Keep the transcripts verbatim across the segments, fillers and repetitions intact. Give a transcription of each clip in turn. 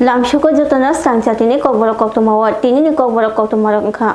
Lamsuko jotono swrangchatini kokborok koktwmao tinini kokborok koktwmarok wngkha.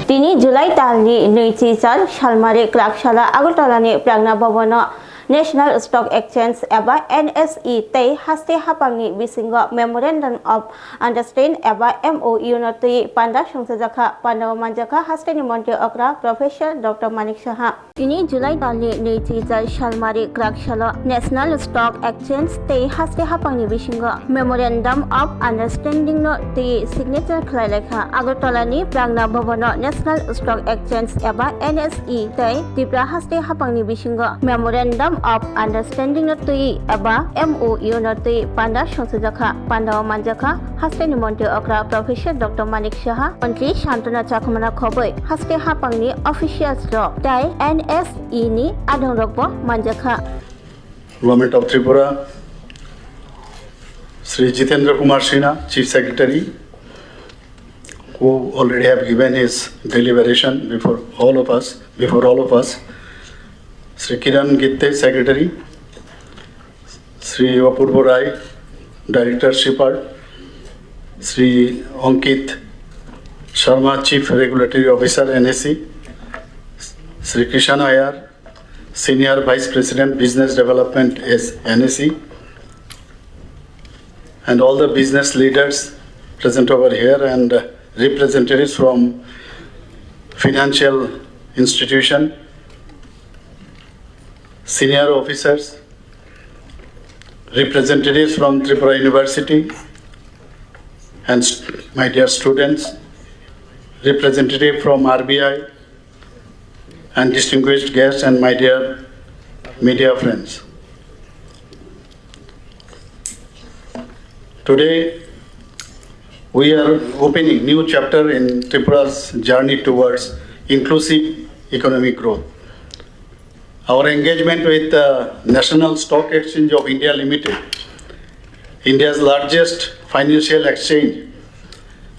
Tini July talni nwi chichar salmari kwrak salo Agartalani Pragna Bhavan-o National Stock Exchange eba N S E tei haste haphangni bisingo Memorandum of Understanding eba M O U no twi panda songchajakha. Pandao manjakha hasteni montri okra Professor Doctor Manik Saha. Tini July talni nwi chichar salmari kwrak salo National Stock Exchange tei haste haphangni bisingo Memorandum of Understanding no twi signature khlai laikha. Agartalani Pragna Bhavan-o National Stock Exchange eba N S E tei Tripura haste haphangni bisingo Memorandum of Understanding no twi eba M O U no twi panda songchajakha. Pandao manjakha hasteni montri okra Professor Doctor Manik Saha, montri Santana Chakmana khobwi haste haphangni officials rok tei N S E ni adongrokbo manjakha. Government of Tripura, Shri Jitendra Kumar Sinha, Chief Secretary, who already have given his deliberation before all of us, before all of us, Shri Kiran Gitde, Secretary, Shri Apurva Rai, Director, SIPERT, Shri Ankit Sharma, Chief Regulatory Officer, N S E, Shri Krishan Ayar, Senior Vice President, Business Development, N S E, and all the business leaders present over here, and representatives from financial institution, senior officers, representatives from Tripura University, and st-, my dear students, representative from R B I, and distinguished guests, and my dear media friends. Today, we are opening new chapter in Tripura's journey towards inclusive economic growth. Our engagement with the National Stock Exchange of India Limited, India's largest financial exchange,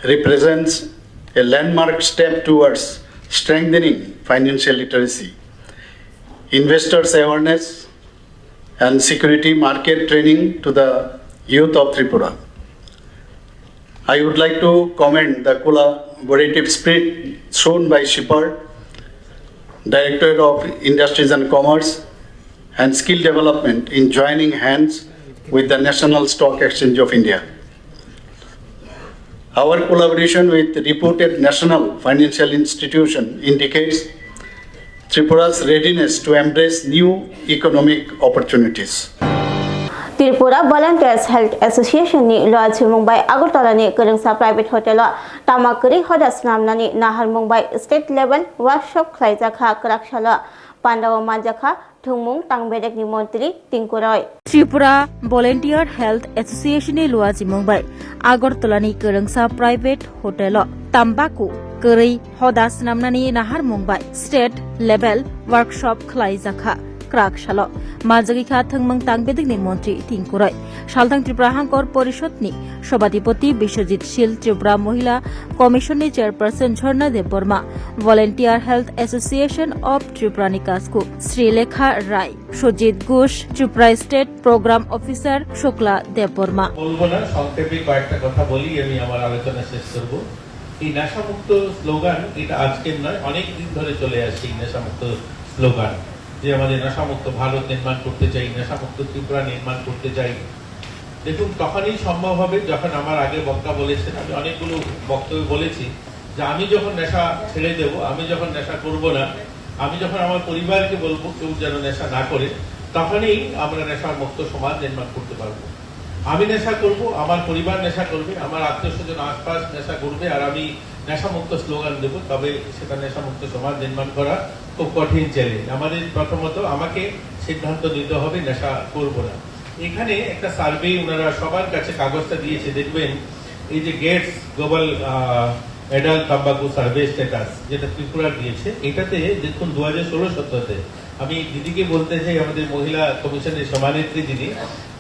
represents a landmark step towards strengthening financial literacy, investors' awareness, and security market training to the youth of Tripura. I would like to commend the collaborative spirit shown by SIPERT, Directorate of Industries and Commerce, and Skill Development in joining hands with the National Stock Exchange of India. Our collaboration with reputed national financial institution indicates Tripura's readiness to embrace new economic opportunities. Tripura Volunteers Health Association ni luachimung bai Agartala ni Kwrwngsa Private Hotel o tama kwrwi hoda swnamnani naharmung bai state level workshop khlaijakha. Kwrak salo pandao manjakha thwngmung tang bedekni montri Tinku Roy. Tripura Volunteer Health Association ni luachimung bai Agartala ni Kwrwngsa Private Hotel o tambaku kwrwi hoda swnamnani naharmung bai state level workshop khlaijakha. Kwrak salo manjagwi kha thwngmung tang bedekni montri Tinku Roy. Salthang Tripura Hangkor Porishod ni Sobhatipoti Biswajit Sil, Tripura Mohila Commission ni Chairperson Jhorna Debbarma, Volunteer Health Association of Tripura ni Kasku Sri Lekha Rai, Sujit Ghosh, Tripura State Program Officer Shukla Debbarma. বলবো না, সংক্ষেপে কয়েকটা কথা বলি, আমি আমার আলোচনা শেষ করব। এই নেশামুক্ত স্লোগান, এটা আজকের নয়, অনেক দিন ধরে চলে আসছে এই নেশামুক্ত স্লোগান, যে আমাদের নেশামুক্ত ভারত নির্মাণ করতে চাই, নেশামুক্ত ত্রিপুরা নির্মাণ করতে চাই। দেখুন, তখনই সম্ভব হবে যখন আমার আগে বক্তা বলেছেন, আমি অনেকগুলো বক্তব্য বলেছি যে আমি যখন নেশা ছেড়ে দেব, আমি যখন নেশা করব না, আমি যখন আমার পরিবারকে বলবো কেউ যেন নেশা না করে, তখনই আমরা নেশা মুক্ত সমাজ নির্মাণ করতে পারবো। আমি নেশা করব, আমার পরিবার নেশা করবে, আমার আত্মীয় স্বজন আশপাশ নেশা করবে, আর আমি নেশামুক্ত স্লোগান দেব, তবে সেটা নেশামুক্ত সমাজ নির্মাণ করা খুব কঠিন চ্যালেঞ্জ। আমাদের প্রথমত আমাকে সিদ্ধান্ত নিতে হবে নেশা করব না। এখানে একটা সার্ভে ওনারা সবার কাছে কাগজটা দিয়েছে, দেখবেন এই যে গেটস গ্লোবাল অ্যাডাল্ট তাম্বাকু সার্ভে স্ট্যাটাস যেটা ত্রিপুরা দিয়েছে, এটাতে দেখুন দু হাজার ষোলো সতেরোতে আমি দিদিকে বলতে চাই, আমাদের মহিলা কমিশনের সভানেত্রী যিনি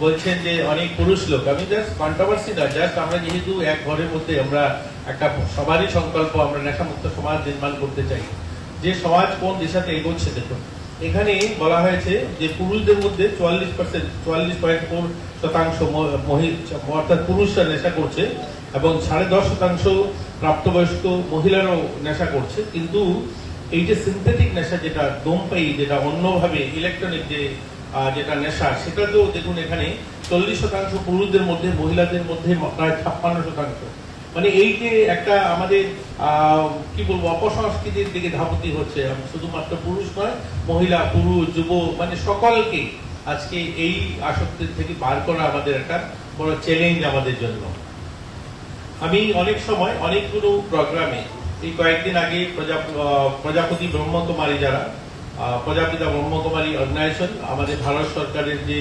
বলছেন যে অনেক পুরুষ লোক, আমি জাস্ট কন্ট্রোভার্সি না, জাস্ট আমরা যেহেতু এক ঘরের মধ্যে আমরা একটা সবারই সংকল্প আমরা নেশামুক্ত সমাজ নির্মাণ করতে চাই, যে সমাজ কোন দিশাতে এগোচ্ছে দেখুন, এখানে বলা হয়েছে যে পুরুষদের মধ্যে চুয়াল্লিশ পার্সেন্ট, চুয়াল্লিশ পয়েন্ট ফোর শতাংশ ম-, মহি-, অর্থাৎ পুরুষরা নেশা করছে এবং সাড়ে দশ শতাংশ প্রাপ্তবয়স্ক মহিলারাও নেশা করছে। কিন্তু এই যে সিনথেটিক নেশা, যেটা ধূমপায়ী, যেটা অন্যভাবে ইলেকট্রনিক যে, আহ, যেটা নেশা, সেটা তো দেখুন, এখানে চল্লিশ শতাংশ পুরুষদের মধ্যে, মহিলাদের মধ্যে ম-, প্রায় ছাপ্পান্ন শতাংশ। মানে, এই যে একটা আমাদের, আহ, কি বলবো, অপসংস্কৃতির দিকে ধাবতি হচ্ছে, শুধুমাত্র পুরুষ নয়, মহিলা, পুরুষ, যুব, মানে, সকলকে আজকে এই আসক্তির থেকে বার করা আমাদের একটা বড় চ্যালেঞ্জ আমাদের জন্য। আমি অনেক সময় অনেকগুলো প্রোগ্রামে, এই কয়েকদিন আগে প্রজা-, আহ, প্রজাপতি ব্রহ্মকুমারী, যারা, আহ, প্রজাপিতা ব্রহ্মকুমারী অর্গানাইজেশন, আমাদের ভারত সরকারের যে,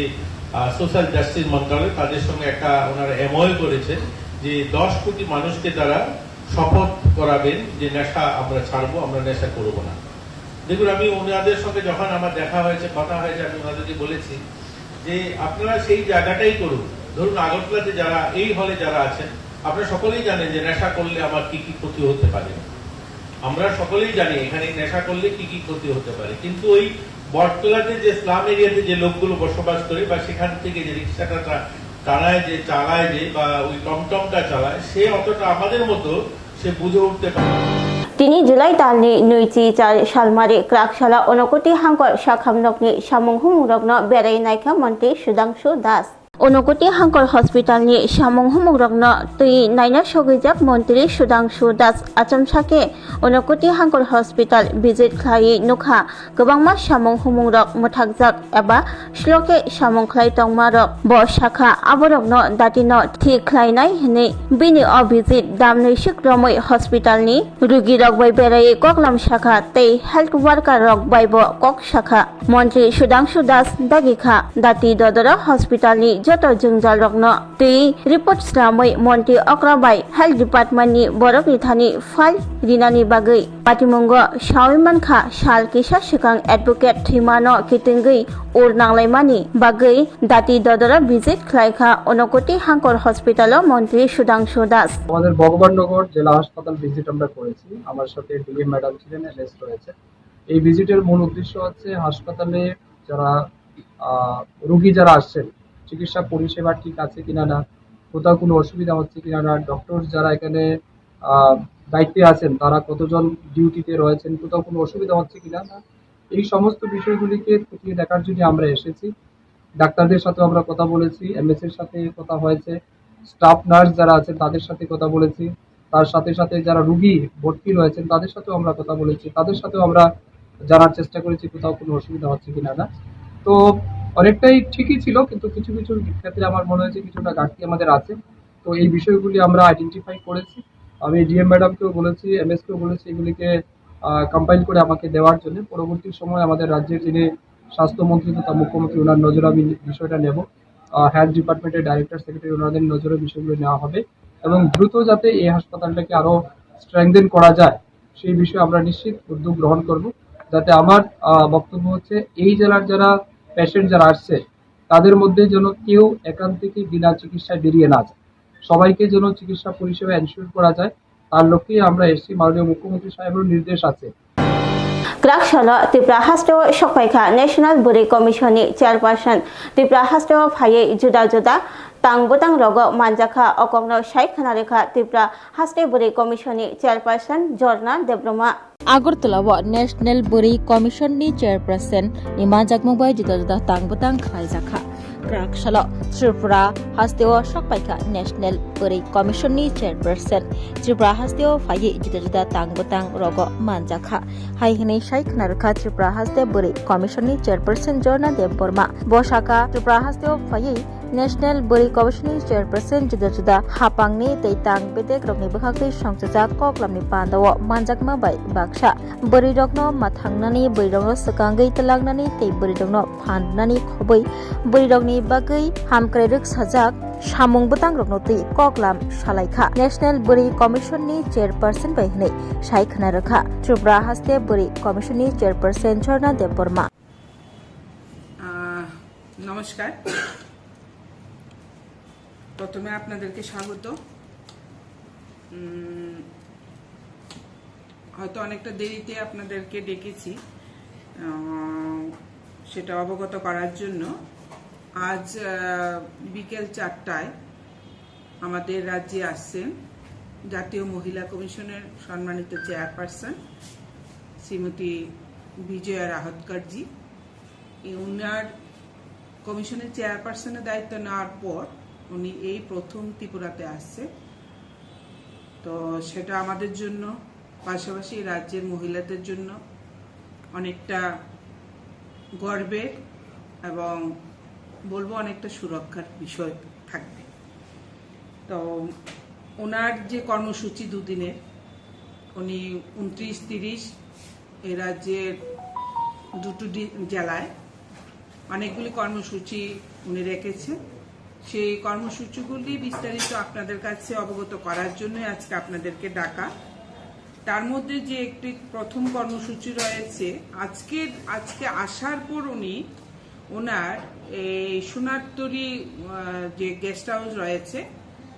আহ, সোশ্যাল জাস্টিস মন্ত্রণালয়, তাদের সঙ্গে একটা ওনারা এমওইউ করেছেন যে দশ কোটি মানুষকে তারা শপথ করাবেন যে নেশা আমরা ছাড়বো, আমরা নেশা করবো না। দেখুন, আমি ওনাদের সঙ্গে যখন আমার দেখা হয়েছে, কথা হয়েছে, আমি ওনাদেরকে বলেছি যে আপনারা সেই জায়গাটাই করুন। ধরুন, আগরতলাতে যারা, এই হলে যারা আছেন, আপনারা সকলেই জানেন যে নেশা করলে আমার কি কি ক্ষতি হতে পারে। আমরা সকলেই জানি এখানে নেশা করলে কি কি ক্ষতি হতে পারে, কিন্তু ওই বটতলাতে যে স্লাম এরিয়াতে যে লোকগুলো বসবাস করে বা সেখান থেকে যে রিক্সাটা টা-, টানায় যে, চালায় যে, বা ওই টমটমটা চালায়, সে অতটা আমাদের মতো সে বুঝে উঠতে পারে না। Tini July talni nui chi char salmari kwrak salo Unakoti Hangkor sakham nokni samung humung rokno berai naikha montri Sudhangshu Das. Unakoti Hangkor hospitalni samung humung rokno twi naina sogwijak montri Sudhangshu Das achomsa khe Unakoti Hangkor hospital visit khlaiwi nukha. Kwbangma samung humung rok mwthakjak eba sloke samung khlai tongma rok bo sakha, aborokno datino thik khlainai hwnwi bini o visit damnwi sik romwi hospitalni rugi rok bai berai koklam sakha tei health worker rok bai bo kok sakha. Montri Sudhangshu Das dagi kha, dati dodoro hospitalni joto jwngjal rokno twi report swnamwi montri okra bai health department ni borok ni thani file rinani bagwi. Patimungo sawi mankha, sal kisa swkang advocate thwimano kitingwi ur nanglaimani bagwi dati dodoro visit khlaikha Unakoti Hangkor hospital o montri Sudhangshu Das. আমাদের ভগবাননগর জেলা হাসপাতাল ভিজিট আমরা করেছি। আমার সাথে DM madam ছিলেন, এমএস রয়েছে। এই ভিজিটের মূল উদ্দেশ্য হচ্ছে হাসপাতালে যারা, আহ, রোগী যারা আসছেন, চিকিৎসা পরিষেবা ঠিক আছে কিনা না, কোথাও কোনো অসুবিধা হচ্ছে কিনা না, ডক্টর যারা এখানে, আহ, দায়িত্বে আছেন, তারা কতজন ডিউটিতে রয়েছেন, কোথাও কোনো অসুবিধা হচ্ছে কিনা না, এই সমস্ত বিষয়গুলিকে খতিয়ে দেখার জন্য আমরা এসেছি। ডাক্তারদের সাথেও আমরা কথা বলেছি, এমএস এর সাথে কথা হয়েছে, স্টাফ নার্স যারা আছেন তাদের সাথে কথা বলেছি, তার সাথে সাথে যারা রুগী ভর্তি রয়েছেন তাদের সাথেও আমরা কথা বলেছি, তাদের সাথেও আমরা জানার চেষ্টা করেছি কোথাও কোনো অসুবিধা হচ্ছে কিনা না। তো অনেকটাই ঠিকই ছিল, কিন্তু কিছু কিছু ক্ষেত্রে আমার মনে হয়েছে কিছুটা ঘাটতি আমাদের আছে। তো এই বিষয়গুলি আমরা আইডেন্টিফাই করেছি। আমি ডিএম ম্যাডামকেও বলেছি, এমএস কেও বলেছি এগুলিকে, আহ, কম্পাইল করে আমাকে দেওয়ার জন্য। পরবর্তী সময় আমাদের রাজ্যের যিনি স্বাস্থ্যমন্ত্রী তথা মুখ্যমন্ত্রী, ওনার নজরে আমি বিষয়টা নেব। আহ, হেলথ ডিপার্টমেন্টের ডাইরেক্টর, সেক্রেটারি, ওনাদের নজরে বিষয়গুলো নেওয়া হবে এবং দ্রুত যাতে এই হাসপাতালটাকে আরো স্ট্রেংথেন করা যায়, সেই বিষয়ে আমরা নিশ্চিত উদ্যোগ গ্রহণ করব। যাতে আমার, আহ, বক্তব্য হচ্ছে, এই জেলার যারা পেশেন্ট যারা আসছে, তাদের মধ্যে যেন কেউ এখান থেকে বিনা চিকিৎসায় বেরিয়ে না যায়, সবাইকে যেন চিকিৎসা পরিষেবা এনশিওর করা যায়, তার লক্ষ্যেই আমরা এসেছি। মাননীয় মুখ্যমন্ত্রী সাহেবেরও নির্দেশ আছে। Kwrak salo Tripura hasteo sokphaikha National Bwrwi Commission ni chairperson. Tripura hasteo phaiwi juda juda tang bwtang rogo manjakha, o kokno sai khwnarwkha Tripura haste Bwrwi Commission ni chairperson Jorna Debbarma. Agartala o National Bwrwi Commission ni chairperson ni manjakmung bai juda juda tang bwtang khlaijakha. Kwrak salo Tripura hasteo sokphaikha National Bwrwi Commission ni chairperson. Tripura hasteo phaiwi juda juda tang bwtang rogo manjakha. Hai hwnwi sai khwnarwkha Tripura haste Bwrwi Commission ni chairperson Jorna Debbarma. Bo sakha, Tripura hasteo phaiwi National Bwrwi Commission ni chairperson juda juda hapangni tei tang bedek rokni bwkhaktwi songchajak koklamni pandao manjakma bai baksa. Bwrwi rokno mathangnani, bwrwi rokno swkangwi twlangnani tei bwrwi rokno phan rwnani khobwi bwrwi rokni bagwi hamkrai rwksajak samung bwtang rokno twi koklam salaikha National Bwrwi Commission ni chairperson bai hwnwi sai khwnarwkha Tripura haste Bwrwi Commission ni chairperson Jorna Debbarma. আহ, নমস্কার। প্রথমে আপনাদেরকে স্বাগত। উম, হয়তো অনেকটা দেরিতে আপনাদেরকে ডেকেছি। আহ, সেটা অবগত করার জন্য আজ আহ, বিকেল চারটায় আমাদের রাজ্যে আসছেন জাতীয় মহিলা কমিশনের সম্মানিত চেয়ারপারসন শ্রীমতী বিজয়া রাহতকারজি। এই উনার কমিশনের চেয়ারপারসনের দায়িত্ব নেওয়ার পর উনি এই প্রথম ত্রিপুরাতে আসছে। তো সেটা আমাদের জন্য, পাশাপাশি রাজ্যের মহিলাদের জন্য অনেকটা গর্বের এবং বলবো অনেকটা সুরক্ষার বিষয় থাকবে। তো ওনার যে কর্মসূচি দুদিনের, উনি ঊনত্রিশ তিরিশ এই রাজ্যের দুটো ডি-, জেলায় অনেকগুলি কর্মসূচি উনি রেখেছেন। সেই কর্মসূচিগুলি বিস্তারিত আপনাদের কাছে অবগত করার জন্য আজকে আপনাদেরকে ডাকা। তার মধ্যে যে একটি প্রথম কর্মসূচি রয়েছে, আজকে আজকে আসার পর উনি ওনার এই সোনারতরী, আহ, যে গেস্ট হাউস রয়েছে,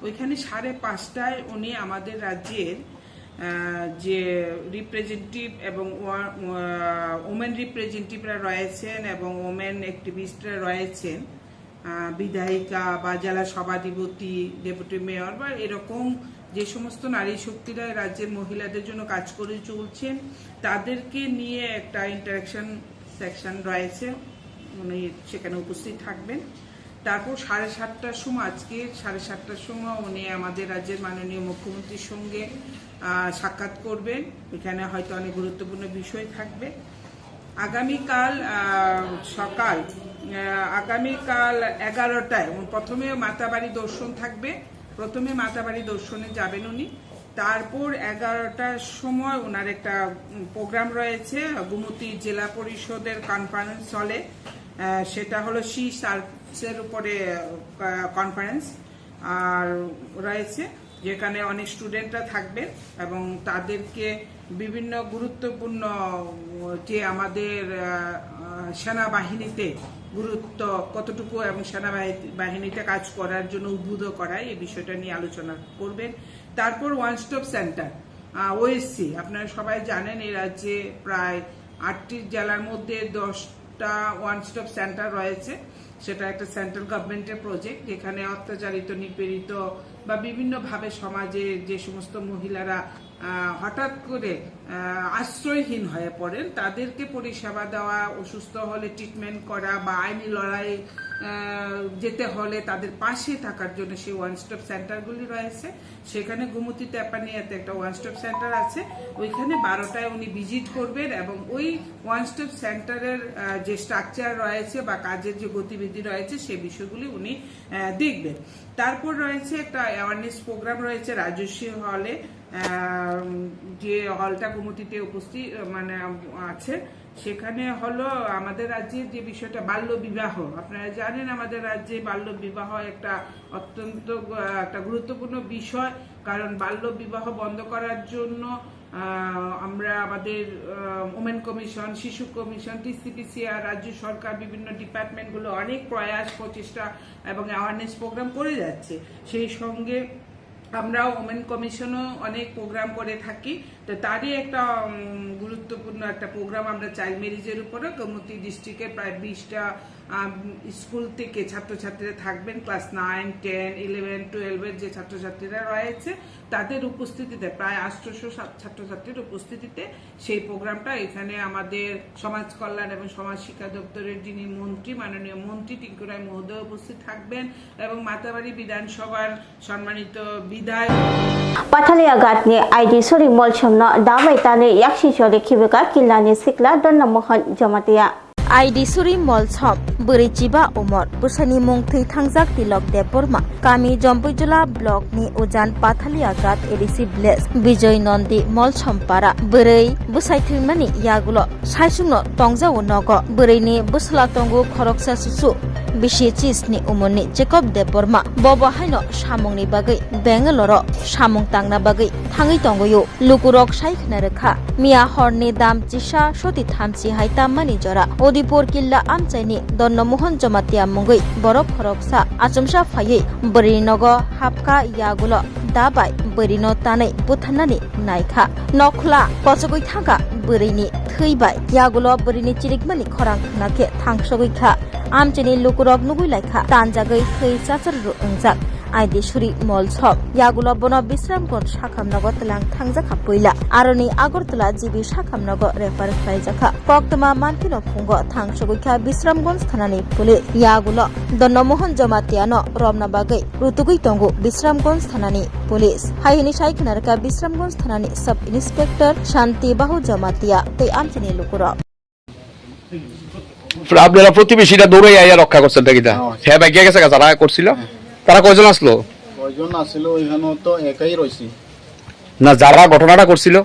ওইখানে সাড়ে পাঁচটায় উনি আমাদের রাজ্যের, আহ, যে রিপ্রেজেন্টেটিভ এবং ওয়া-, আহ, ওমেন রিপ্রেজেন্টেটিভরা রয়েছেন এবং ওমেন অ্যাক্টিভিস্টরা রয়েছেন, আহ, বিধায়িকা বা জেলা সভাধিপতি, ডেপুটি মেয়র বা এরকম যে সমস্ত নারী শক্তিরা রাজ্যের মহিলাদের জন্য কাজ করে চলছেন, তাদেরকে নিয়ে একটা ইন্টারাকশন সেকশন রয়েছে, উনি সেখানে উপস্থিত থাকবেন। তারপর সাড়ে সাতটার সময়, আজকে সাড়ে সাতটার সময় উনি আমাদের রাজ্যের মাননীয় মুখ্যমন্ত্রীর সঙ্গে, আহ, সাক্ষাৎ করবেন। এখানে হয়তো অনেক গুরুত্বপূর্ণ বিষয় থাকবে। আগামীকাল, আহ, সকাল, আহ, আগামীকাল এগারোটায় উনি প্রথমে মাতাবাড়ি দর্শন থাকবে, প্রথমে মাতাবাড়ি দর্শনে যাবেন উনি। তারপর এগারোটার সময় ওনার একটা, উম, প্রোগ্রাম রয়েছে, গোমতী জেলা পরিষদের কনফারেন্স হলে, আহ, সেটা হলো সি সার্ভিসের উপরে, আহ, কনফারেন্স আর রয়েছে, যেখানে অনেক স্টুডেন্টরা থাকবে এবং তাদেরকে বিভিন্ন গুরুত্বপূর্ণ, উম, যে আমাদের, আহ, আহ, সেনাবাহিনীতে গুরুত্ব কতটুকু এবং সেনাবাহিনী-, বাহিনীতে কাজ করার জন্য উদ্বুদ্ধ করা, এই বিষয়টা নিয়ে আলোচনা করবেন। তারপর ওয়ান স্টপ সেন্টার, ওএসসি, আপনারা সবাই জানেন এই রাজ্যে প্রায় আটটি জেলার মধ্যে দশটা ওয়ান স্টপ সেন্টার রয়েছে। সেটা একটা সেন্ট্রাল গভর্নমেন্টের প্রজেক্ট, যেখানে অত্যাচারিত, নিপীড়িত বা বিভিন্নভাবে সমাজে যে সমস্ত মহিলারা, আহ, হঠাৎ করে, আহ, আশ্রয়হীন হয়ে পড়েন, তাদেরকে পরিষেবা দেওয়া, অসুস্থ হলে ট্রিটমেন্ট করা বা আইনি লড়াই, আহ, যেতে হলে তাদের পাশে থাকার জন্য সেই ওয়ান স্টপ সেন্টারগুলি রয়েছে। সেখানে গোমতী তেপানিয়াতে একটা ওয়ান স্টপ সেন্টার আছে, ওইখানে বারোটায় উনি ভিজিট করবেন এবং ওই ওয়ান স্টপ সেন্টারের, আহ, যে স্ট্রাকচার রয়েছে বা কাজের যে গতিবিধি রয়েছে, সে বিষয়গুলি উনি, আহ, দেখবেন। তারপর রয়েছে একটা অ্যাওয়ারনেস প্রোগ্রাম রয়েছে রাজস্বী হলে, আহ, যে হলটা গোমতীতে উপস্থিত, আহ, মানে, আহ, আছে, সেখানে হলো আমাদের রাজ্যে যে বিষয়টা বাল্য বিবাহ, আপনারা জানেন আমাদের রাজ্যে বাল্য বিবাহ একটা অত্যন্ত, আহ, একটা গুরুত্বপূর্ণ বিষয়, কারণ বাল্য বিবাহ বন্ধ করার জন্য, আহ, আমরা আমাদের, আহ, ওমেন কমিশন, শিশু কমিশন, টিসিপিসিআর, রাজ্য সরকার, বিভিন্ন ডিপার্টমেন্টগুলো অনেক প্রয়াস, প্রচেষ্টা এবং অ্যাওয়ারনেস প্রোগ্রাম করে যাচ্ছে। সেই সঙ্গে আমরা ওমেন কমিশনও অনেক প্রোগ্রাম করে থাকি। তো তারই একটা, উম, গুরুত্বপূর্ণ একটা প্রোগ্রাম আমরা চাইল্ড ম্যারেজের উপরে গোমতী ডিস্ট্রিক্টে প্রায় বিশটা, আম, স্কুল থেকে ছাত্রছাত্রীরা থাকবেন, ক্লাস নাইন, টেন, ইলেভেন, টুয়েলভের যে ছাত্রছাত্রীরা রয়েছে, তাদের উপস্থিতিতে, প্রায় আটশোশো ছাত্রছাত্রীর উপস্থিতিতে সেই প্রোগ্রামটা এখানে আমাদের সমাজ কল্যাণ এবং সমাজ শিক্ষা দপ্তরের যিনি মন্ত্রী, মাননীয় মন্ত্রী টিঙ্কু রায় মহোদয় উপস্থিত থাকবেন এবং মাতাবাড়ি বিধানসভার সম্মানিত বিধায়ক। Pathalia Ghatni I D Suri Molsomno damai tanwi yaksi choli khibika Killani sikla Donna Mohan Jamatia. I D Suri Molsom, bwrwi chiba umor, bwsani mung thwi thangjak Tilok Debbarma, kami Jompuijula block ni ujan Pathalia Ghat A D C village, Bijoy Nondi Molsom para, bwrwi bwsai thwimani yagulo saisungno tongjao nogo. Bwrwini bwsla tongo khoroksa susu, bisi chisni umorni Jacob Debbarma. Bobo haino samungni bagwi Bangalore-o samung tangna bagwi thangwi tongwi-o. Lukurok sai khna rwkha, miya horni dam chisa soti thamchi hai tammani jora. Udipur killa amchaini Donnomohon Jamatia mungwi borok khoroksa achomsa phaiwi bwrwini nogo hapkha, yagulo ta bai bwrwino tanwi butharnani naikha. Nokhla kochogwi thangkha bwrwini thwi bai. Yagulo bwrwini chirikmani khorang khna khe thangsogwi kha. Amchini lukurok nugwi laikha tanjagwi thwi chachar wngjak. Aidi suri mol sok. Yagulo bono Bisramganj sakhamnogo tlang thangjakha puila. Aroni Agartala G B sakhamnogo refer khlaijakha. Koktwma mankhe no phungo thangsogwi kha Bisramganj thanani police. Yagulo Donno Mohan Jamatia no romna bagwi rutugwi tongo Bisramganj thanani police. Hai hini sai khna rwkha Bisramganj thanani sub inspector Shanti Bahu Jamatia tei amchini lukurok. আপনারা প্রতিবেশীরা দৌড়ে আইয়া রক্ষা করছেন, এটা কিতা? হ্যাঁ। হ্যাঁ, ভাগিয়া গেছে গা, যারা করছিল। হ্যাঁ। তারা কয়জন আসলো? কয়জন আসলো, ওইখানে তো একাই রয়েছে। না, যারা ঘটনাটা করছিল?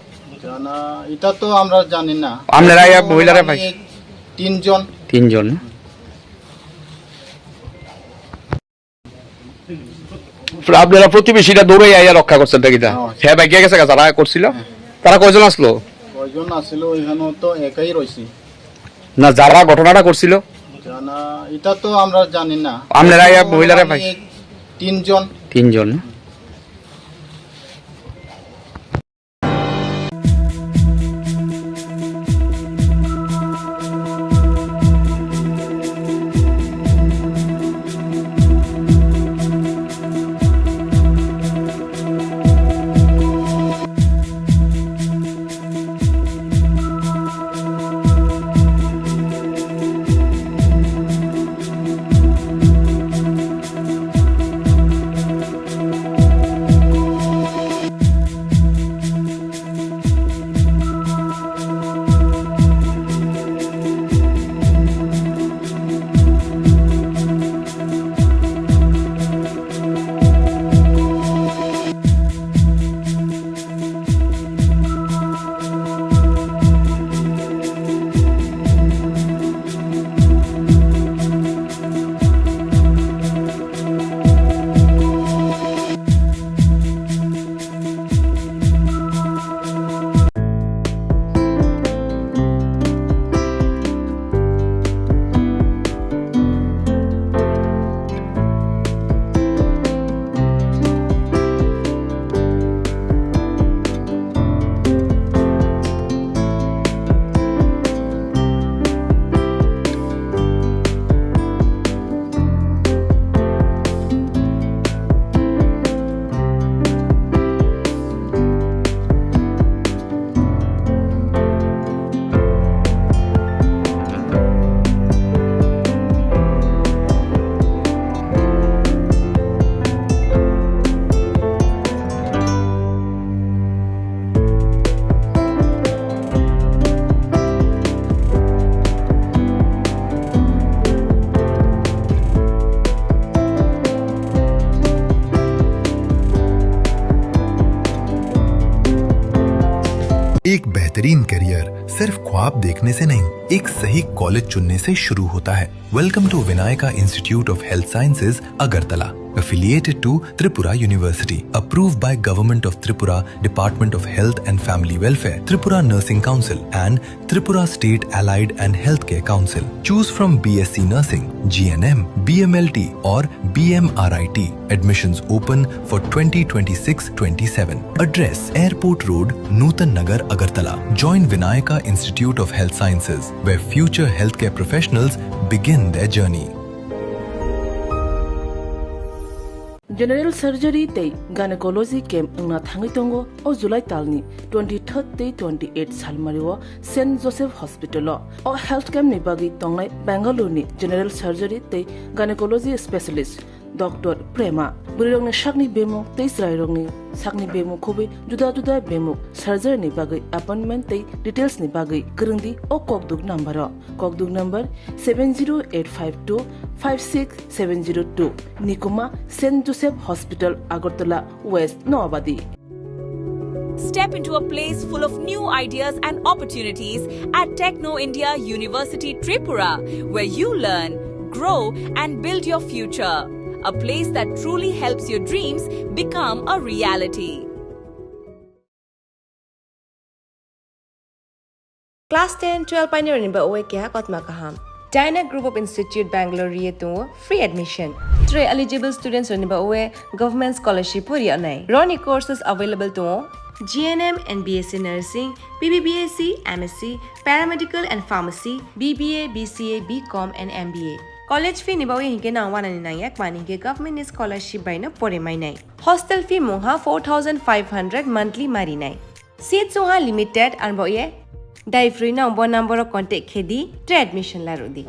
জানা, এটা তো আমরা জানি না। আপনারা আইয়া মহিলারা মানে পাই- তিনজন। তিনজন। আপনারা প্রতিবেশীরা দৌড়ে আইয়া রক্ষা করছেন, এটা কিতা? হ্যাঁ। হ্যাঁ, ভাগিয়া গেছে গা, যারা করছিল। হ্যাঁ। তারা কয়জন আসলো? কয়জন আসলো, ওইখানে তো একাই রয়েছে। না, যারা ঘটনাটা করছিল? জানা, এটা তো আমরা জানি না। আপনারা আইয়া মহিলারা মানে পাই- তিনজন। তিনজন। एक बेहतरीन करियर सिर्फ ख्वाब देखने से नहीं, एक सही कॉलेज चुनने से शुरू होता है। Welcome to Vinayaka Institute of Health Sciences, Agartala, affiliated to Tripura University, approved by Government of Tripura, Department of Health and Family Welfare, Tripura Nursing Council, and Tripura State Allied and Healthcare Council. Choose from B S C Nursing, G N M, B M L T, or B M R I T. Admissions open for twenty twenty-six twenty-seven. Address: Airport Road, Nutan Nagar, Agartala. Join Vinayaka Institute of Health Sciences, where future healthcare professionals begin their journey. General surgery tei gynecology camp wngna thangwi tongo o July talni twenty-third tei twenty-eight salmario Saint Joseph Hospital-o. O health camp ni bagwi tongnai Bangalore ni general surgery tei gynecology specialist Doctor Prema. Bwrwirokni sakni bemuk tei chwrairokni sakni bemuk khobwi juda juda bemuk surgery ni bagwi appointment tei details ni bagwi kwrwngdi o kokduk number-o. Kokduk number seven zero eight five two five six seven zero two. Nikuma, Saint Joseph Hospital, Agartala West, Noabadi. Step into a place full of new ideas and opportunities at Techno India University Tripura, where you learn, grow, and build your future. A place that truly helps your dreams become a reality. Class ten, twelve painirokni bagwi keha kotma kaham. China Group of Institute Bangalore ri tongo free admission. Tre eligible students rokni bagwi government scholarship bo ri nai. Roni courses available tongo G N M and B S C nursing, B B B S C, M S C, paramedical and pharmacy, B B A, B C A, B Com and M B A. College fee ni bagwi hinkhe nang wanani nangya, mani hinkhe government ni scholarship bai no pore mai nai. Hostel fee mungha four thousand five hundred monthly mari nai. Seat sungha limited, ang bo ye dai free no bo number o contact khe di, tre admission la rw di.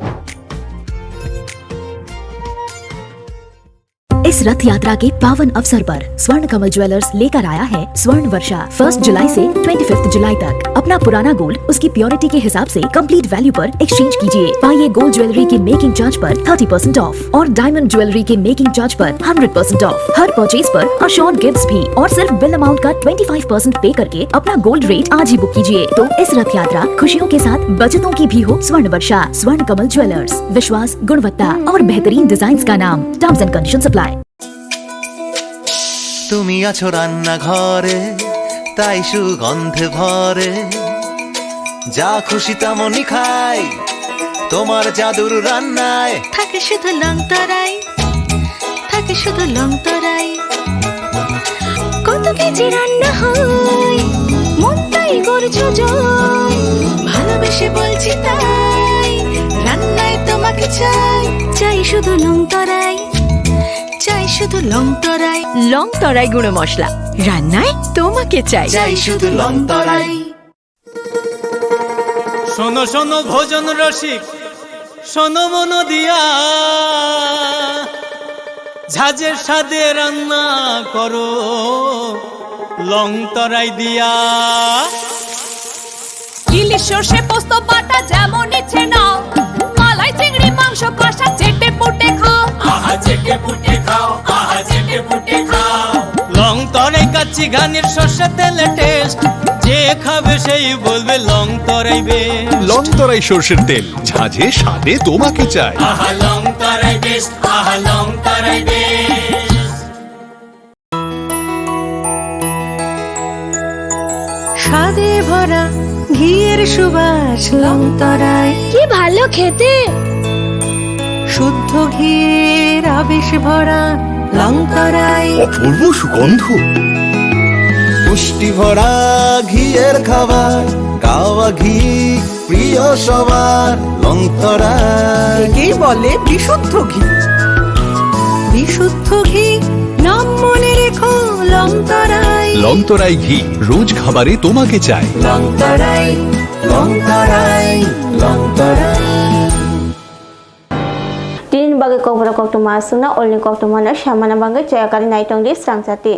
इस रथ यात्रा के पावन अवसर पर स्वर्ण कमल ज्वेलर्स लेकर आया है स्वर्ण वर्षा। फर्स्ट जुलाई से ट्वेंटी फिफ्थ जुलाई तक अपना पुराना गोल्ड उसकी प्योरिटी के हिसाब से कंप्लीट वैल्यू पर एक्सचेंज कीजिए। पाइए गोल्ड ज्वेलरी के मेकिंग चार्ज पर थर्टी परसेंट ऑफ और डायमंड ज्वेलरी के मेकिंग चार्ज पर हंड्रेड परसेंट ऑफ। हर परचेज पर अश्योर्ड गिफ्ट्स भी और सिर्फ बिल अमाउंट का ट्वेंटी फाइव परसेंट पे करके अपना गोल्ड रेट आज ही बुक कीजिए। तो इस रथ यात्रा खुशियों के साथ बचतों की भी हो। स्वर्ण वर्षा, स्वर्ण कमल ज्वेलर्स, विश्वास, गुणवत्ता और बेहतरीन डिजाइन्स का नाम। Terms and conditions apply। তুমি আছো রান্নাঘরে, তাই সুগন্ধে ভরে। যা খুশি তেমনই খাই, তোমার জাদুর রান্নায়। থাকে শুধু লং তরাই, থাকে শুধু লং তরাই। কত কেজি রান্না হয়, মন তাই করছো জয়। ভালোবেসে বলছি তাই, রান্নায় তোমাকে চাই। চাই শুধু লং তরাই, চাই শুধু লং তরাই। লং তরাই গুঁড়ো মশলা, রান্নায় তোমাকে চাই। চাই শুধু লং তরাই। শোনো শোনো ভোজন রসিক, শোনো মন দিয়া, ঝাঁঝের স্বাদে রান্না করো লং তরাই দিয়া। ইলিশ সর্ষে পোস্ত বাটা যেমন ইচ্ছে নাও, মালাই চিংড়ি মাংস কষা চেটে পুটে খাও। আহা চেটে পুটে খাও, আহা চেটে পুটে খাও। লং তরাই কাচ্চি ঘানির সর্ষে তেলে টেস্ট, যে খাবে সেই বলবে লং তরাই বেস্ট। লং তরাই সর্ষের তেল, ঝাঁঝে স্বাদে তোমাকে চাই। আহা লং তরাই বেস্ট, আহা লং তরাই বেস্ট। স্বাদে ভরা ঘিয়ের সুবাস লং তরাই। কি ভালো খেতে। শুদ্ধ ঘিয়ের আবেশ ভরা লং তরাই। অপূর্ব সুগন্ধ। পুষ্টি ভরা ঘিয়ের খাবার, গাওয়া ঘি প্রিয় সবার লং তরাই। একেই বলে বিশুদ্ধ ঘি। বিশুদ্ধ ঘি নাম মনে রেখো লং তরাই। লং তরাই ঘি রোজ খাবারে তোমাকে চাই। লং তরাই, লং তরাই, লং তরাই। Tini bagwi kokborok koktwma aswkno, olni koktwmano samana bagwi chaya karwi naitongdi srangchati.